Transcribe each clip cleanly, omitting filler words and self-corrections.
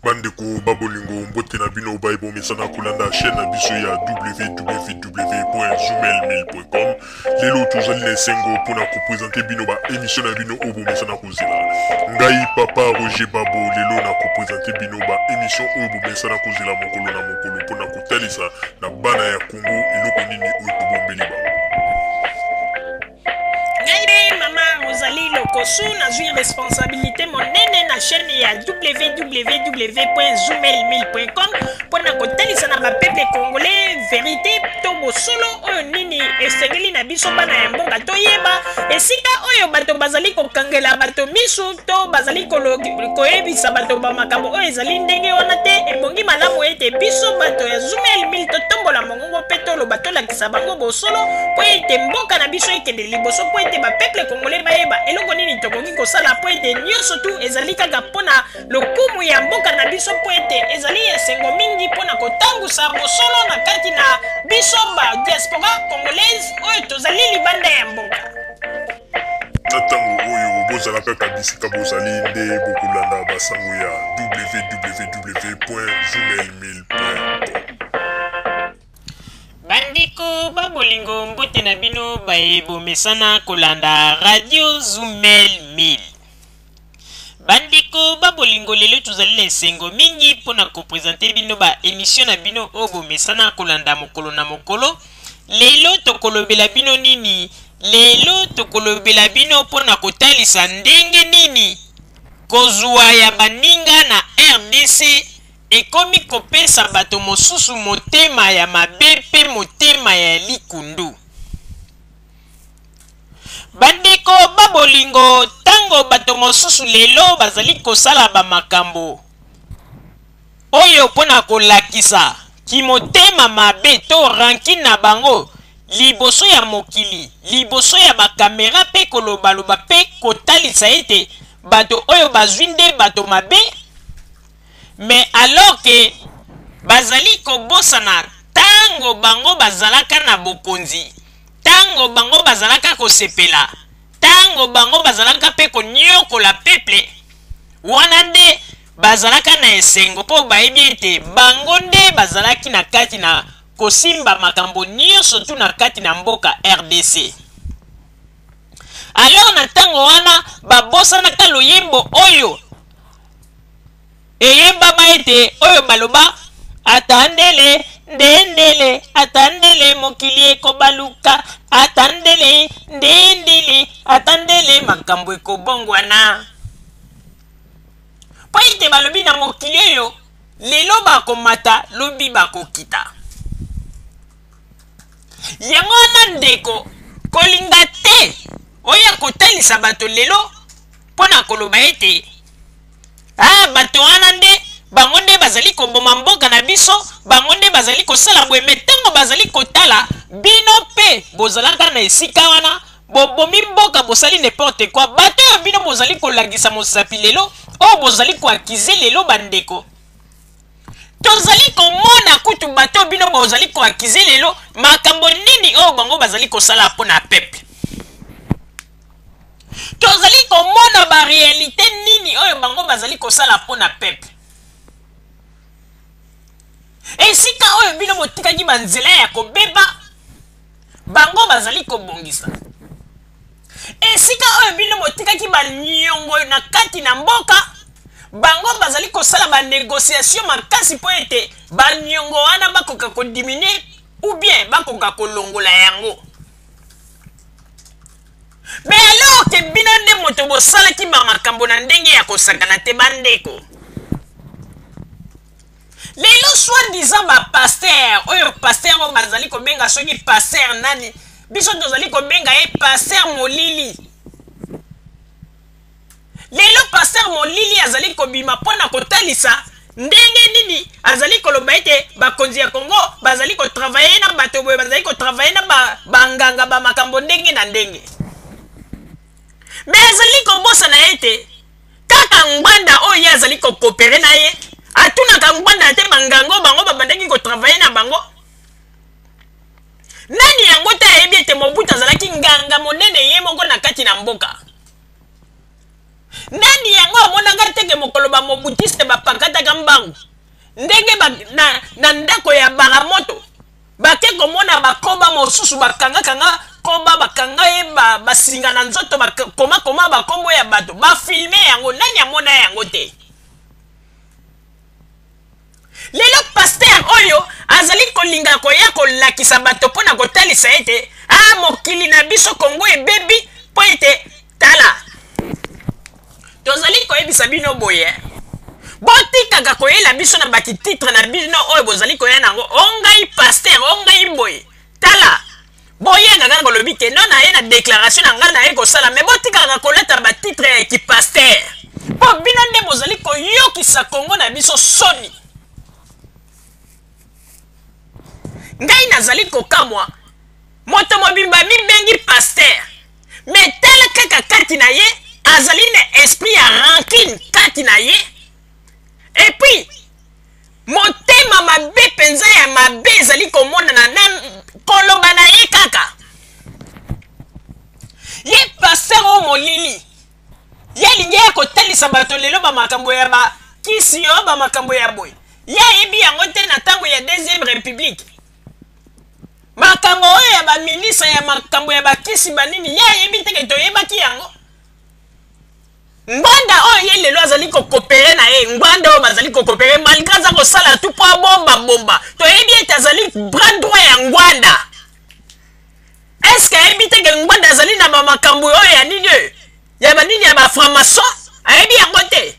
Bandeko ba bolingo, mbote na bino baye bomesana kolanda chaîne na biso ya www.zoomail1000.com. Lelo tozali na esengo mpona kopresente bino ba émission na bino oyo bomesana kozela. Ngai papa Roger Babo lelo na kopresente bino ba émission oyo bomesana kozela mokolo na mokolo mpona kotalisa na bana ya Congo eloko nini oyo tobombeli bango. Ngai mpe mama Rosalie Lokosu nazwi responsabilité monene na chaîne ya www.zoomel1000.com mpo na kotalisa na bapeuple congolais verité to bosolo oyo nini esengeli na biso bana ya mboka toyeba esika oyo bato bazali kokangela bato misu to bazali koyebisa bato ba makambo oyo ezali ndenge wana te. Ebongi malamu ete biso bato ya Zoomel 1000 totombola mongongo mpe toloba, tolakisa bango bosolo mpo ete mboka na biso ekende liboso, mpo ete bapeuple congolais bayeba eloko nini tokoki kosala, mpo ete nyonso tu ezali kaka mpo na lokumu ya mboka na biso, mpo ete ezali esengo mingi mpo na kotangusa bosolo na kati na biso ba diaspora congolaise oyo tozali libanda ya mboka. Na ntango oyo bozala kaka bisika bozali nde bokolanda basango ya www.zoomail1000.com. Bandeko ba bolingo, mbote na bino baye bomesana kolanda Radio Zumel 1000. Bandeko ba bolingo, lelo tozali na esengo mingi mpo na kopresente bino ba emission na bino oyo bomesana kolanda mokolo na mokolo. Lelo tokolobela bino nini? Lelo tokolobela bino mpo na kotalisa ndenge nini kozwa ya baninga na RDC ekomi kopesa bato mosusu motema ya mabe mpe motema ya likundu. Bandeko ba bolingo, ntango bato mosusu lelo bazali kosala bamakambo oyo mpo na kolakisa kimotema mabe to rancune na bango liboso ya mokili, liboso ya bakamera mpe kolobaloba mpe kotalisa ete bato oyo bazwi nde bato mabe, mais alors que bazali kobosana tango bango bazalaka na bokonzi, tango bango bazalaka kosepela, tango bango bazalaka mpe konyokola peuple, wana nde bazalaka na esengo mpo bayebi ete bango nde bazalaki na kati na kosimba makambo nyonso tu na kati na mboka RDC. Alors na ntango wana babosanaka loyembo oyo eyembama ete oyo baloba ata ndele nde ndele, ata ndele mokili ekobaluka, ata ndele nde ndele, ata ndele makambo ekobongwana. Mpo ete balobi na mokili oyo lelo bakomata, lobi bakokita. Yango wana ndeko, kolinga te oya kotalisa bato lelo mpo na koloba ete ah, bato wana nde bango nde bazali koboma mboka na biso, bango nde bazali kosala boye. Me ntango bazali kotala bino mpe bozalaka na esika wana, bobomi mboka, bosali n'importe quoi. Bato oyo bino bozali kolakisa mosapi lelo, oyo bozali koakize lelo, bandeko, tozali komona kutu bato oyo bino bozali koakize lelo, makambo nini oyo bango bazali kosala mpo na peuple. Tozali komona ba realite nini oyo bango bazali kosala mpo na peuple. Esika oyo bino botikaki banzela ya kobeba, bango bazali kobongisa. Esika oyo bino botikaki baniongo na kati na mboka, bango bazali kosala ba négociation makasi mpo ete baniongo wana bakoka kodiminuer ou bien bakoka kolongola yango. Mais alors que bino nde moto bosalaki ba makambo na ndenge ya kosakana te, bandeko. Lelo soit disant ba pasteur oyo, pasteur oyo bazali kobenga soki pasteur nani, biso tozali kobenga ye pasteur Molili. Lelo pasteur Molili azali kobima mpo na kotalisa ndenge nini azali koloba ete bakonzi ya Congo bazali kotravaille na bato boye, bazali kotravaille na banganga ba makambo ndenge na ndenge. Me azali kobosana ete kaka Ngbanda oyo ye azali kokopere na ye, atunaka Ngbanda te banganga oyo bango babandaki kotravaille na bango nani. Yango te ayebi ete Mobutu azalaki nganga monene ye moko na kati na mboka. Nani yango amonaka te ke mokolo ba mobutiste bapakataka mbangu ndenge ba, na, na ndako ya Baramoto bake komona bakoba mosusu bakangakanga koba, bakanga ye basinga ba na nzoto, bakomakoma bakombo ya bato, bafilme yango? Nani amona yango te? Lelo pasteur oyo azali kolinga koya kolakisa bato mpo na kotalisa ete a mokili na biso Kongo ebebi, mpo ete tala, tozali koyebisa bino boye, botikaka koyela biso na bakititre na bino oyo bozali koya nango, o ngai pasteur, o ngai boye. Tala, boyaka kaka kolobi ke non, naye na déclaration na ngai naye kosala, me botikaka kolata batitre ya kipasteur, mpo bino nde bozali koyokisa Kongo na biso soni. Ngai nazali kokamwa, moto mobimba mibengi pasteur, me tala kaka kati na ye azali na esprit ya rancune kati na ye, et puis motema mabe mpenza ya mabe ezali komonana na koloba na ye kaka. Ye pasteur oyo molili, ye alingi ya kotalisa bato lelo bamakambo ya bakisi oyo, bamakambo ya boye, ye ayebi yango te. Na ntango ya deuxième république, makambo oyo ya baministre ya makambo ya bakisi banini, ye ayebi te ke toyebaki yango. Ngbanda oyo ye lelo azali kokopere na ye, Ngbanda oyo bazali kokopere malgré aza kosala tu mpo abombabomba, toyebi ete azali bras droit ya Ngbanda. Eske ayebi te ke Ngbanda azali na bamakambo oyo ya nini, oyo ya banini, ya bafranc-maçon? Ayebi yango te?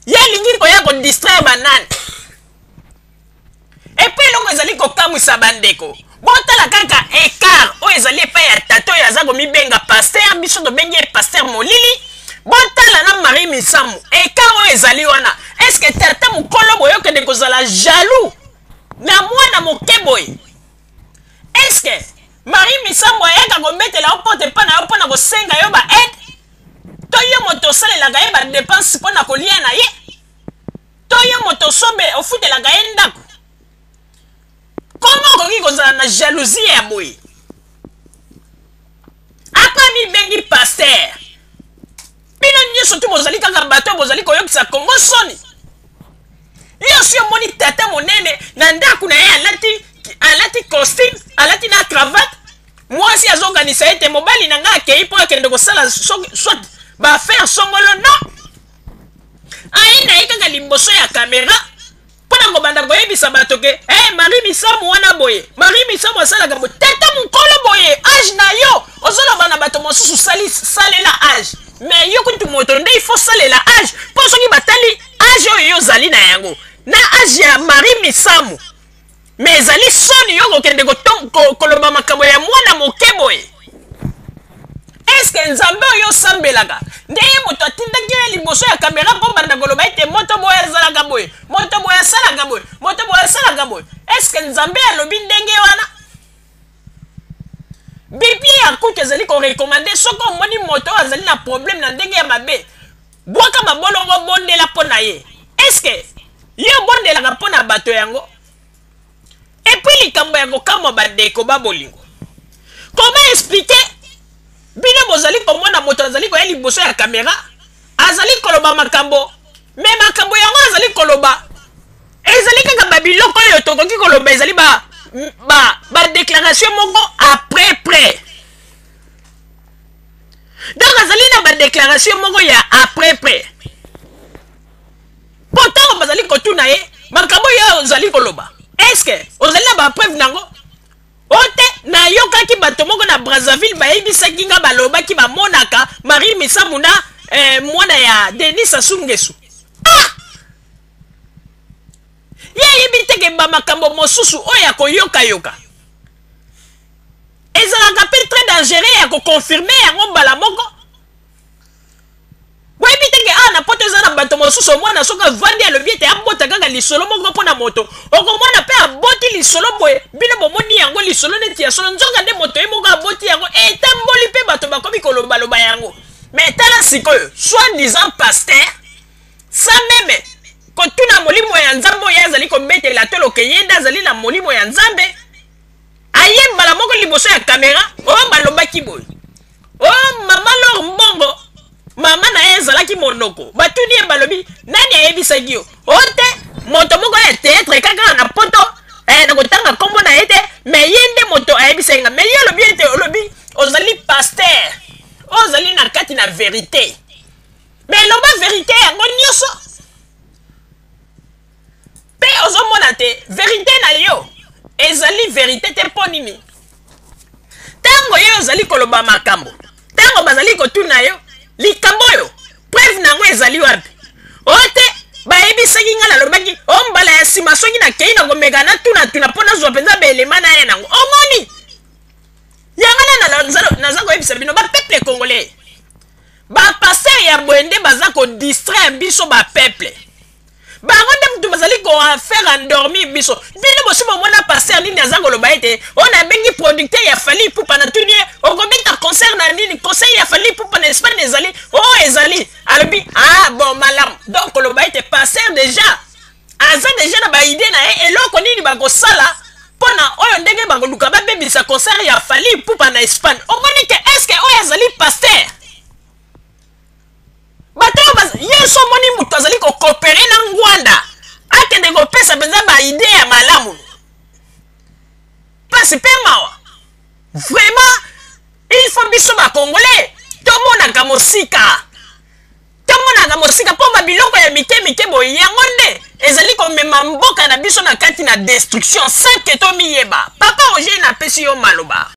Ye alingi koya kodistraire banani? Epe eloko ezali kokamwisa bandeko, botala kaka écart oyo ezali epai ya tata oyo aza komibenga pasteur, biso tobengi ye pasteur molili. Botala na Marie Misamu, écart oyo ezali wana. Eske tata mokolo boye okende kozala jaloux na mwana moke boye? Eske Marie Misamu ayaka kobetela yo pote epai na yo mpo na kosenga yo ba aide, to yo moto osalelaka ye badepense mpo na kolia na ye, to yo moto osombe ofutelaka ye ndako? Koma okoki kozala na jalousie ya boye? Apa mibengi pasteur, bino nyonso tu bozali kaka bato bozali koyokisa Kongo soni. Yo si omoni tata monene na ndako na ye, alati costume, alati na cravate, mwasi azokanisa ete mobali na ngai akei mpo akende kosala soit baaffaire songolo. Non, aye na ye kaka liboso ya kamera mpo na kobanda koyebisa bato ke hey, Marie Misamu wana boye, Marie Misamu asalaka boye. Tata mokolo boye, age na yo ozoloba na bato mosusu salela age, mais yo kutu moto nde il faut salela age, mpo soki batali age oyo yo ozali na yango na age ya Marie Misamu, mais ezali soni yo kokende koloba makambo ya mwana moke boye. Eske Nzambe oyo osambelaka nde ye moto atindaki yo liboso ya kamera mpo banda koloba ete moto boye azalaka boye, moto boye asalaka boye, moto boye asalaka boye? Eske Nzambe alobi ndenge wana? Biblia ya kutu ezali korekomande, soki omoni moto oyo azali na problème na ndenge ya mabe, bwaka mabolongo, bondela mpo na ye. Eske ye obondelaka mpo na bato yango? Epuis likambo ya kokamwa, bandeko ba bolingo, comment expliquer bino bozali komona moto azali koya liboso ya kamera, azali koloba makambo, me makambo yango azali koloba ezali kaka babiloko oyo tokoki koloba ezali ba badéclaration moko après près. Donc azali na badéclaration moko ya après près, mpo ntango bazali kotuna ye makambo oyo ozali koloba, eske ozali na bapreuve nango? O te, nayokaki bato moko na Brazzaville bayebisaki nga, balobaki bamonaka Marie Misamu na mwana ya Denis Sassou Nguesso. Ah! Ye ayebi te ke bamakambo mosusu oyo ya koyokayoka ezalaka mpe très dangereux ya koconfirme yango mbala moko. Boyebi te ke awa na poto eza na bato mosusu, omwana soki avandi alobi ete abota kaka lisolo moko mpo na moto, okomona mpe aboti lisolo boye, bino bomoni yango lisolo neti ya solo, nzoka nde moto ye moko aboti yango, etamboli mpe bato bakomi kolobaloba yango. Me tala sikoyo, soit disant pasteur, sans meme kotuna molimo ya Nzambe oyo azali kobetela tolo ke ye nde azali na molimo ya Nzambe, aye mbala moko liboso ya kamera, oyo balobaki boye, o mama Lor Mbongo. Mama na ye ezalaki monoko. Batuni ye balobi, nani ayebisaki yo? O te, moto moko ya théâtre kaka na poto, nakotanga nkombo na ye te, mais ye nde moto ayebisaki nga. Mais ye olobi ete olobi ozali pasteur, ozali na kati na vérité. Mais loba vérité yango nyonso. Mpe ozomona te vérité na yo ezali vérité te. Mpo nini? Ntango ye ozali koloba makambo, ntango bazali kotuna yo likambo oyo, preuve na yango ezali wapi? O te, bayebisaki nga, nalobaki o mbala ya nsima soki nakei na komeka natunatuna mpo nazwa mpenza baelema na ye nango. Omoni yango na naza koyebisa bino, bapeuple congolais, bapasteur ya boye nde baza kodistraire biso bapeuple. Bango nde mutu bazali kofaire endormir biso. Bino bosi bomona pasteur nini aza koloba ete oyo nabengi producteur ya Fally Ipupa, natuni ye, okobeta concert na nini? Concert ya Fally Ipupa na Espagne ezali oyo ezali. Alobi, ah bon, malamu. Donc koloba ete pasteur déjà aza déjà na baidée na ye, eloko nini bakosala mpona oyo ndenge bakoluka babebisa concert ya Fally Ipupa na Espagne. Omoni ke est-ce oyo azali pasteur? Bato oyo ye so omoni moto azali kocoopérer na Ngwanda, akende kopesa mpenza baidée ya malamu, mpasi mpe mawa. Vraiment, il faut biso bacongolais tomonaka mosika, tomonaka mosika, mpo babiloko ya mike mike boye yango nde ezali komema mboka na biso na kati na destruction sans que tomiyeba. Papa Roger, napesi yo maloba.